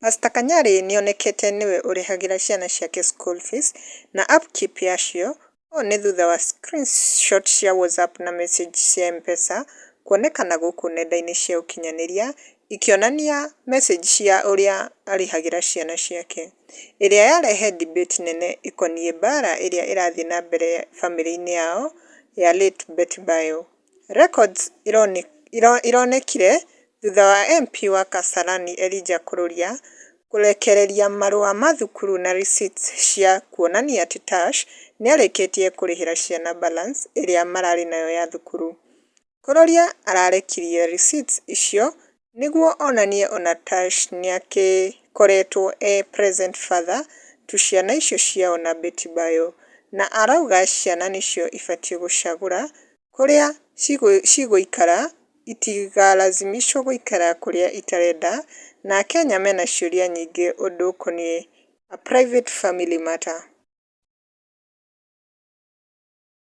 Pastor Kanyari nĩonekete nĩwe ũrĩhagĩra ciana ciake school fees na upkeep yacio ũũ nĩ thutha wa screenshot cia WhatsApp na message cia M-pesa kuonekana gũkũ nenda-inĩ cia ũkinyanĩria ikĩonania message cia ũrĩa arĩhagĩra ciana ciake, ĩrĩa yarehe debate nene ĩkoniĩ mbara ĩrĩa ĩrathiĩ na mbere bamĩrĩ-inĩ yao ya late Betty Bayo. Records ironekire thutha wa MP wa Kasarani Elijah Kururia kũrekereria marũa ma thukuru na receipts cia kuonania atĩ Tash nĩarĩkĩtie kũrĩhĩra ciana balance ĩrĩa mararĩ nayo ya thukuru. Kururia ararekirie receipts icio nĩguo onanie ona Tash nĩakĩkoretwo e present father to ciana icio ciao na Betty Bayo, na arauga ciana nĩcio ibatiĩ gũcagũra kũrĩa cigũikara itigalazimishwo gũikara kũrĩa itarenda na akenya mena ciũria nyingĩ ũndũ ũkoniĩ a private family matter.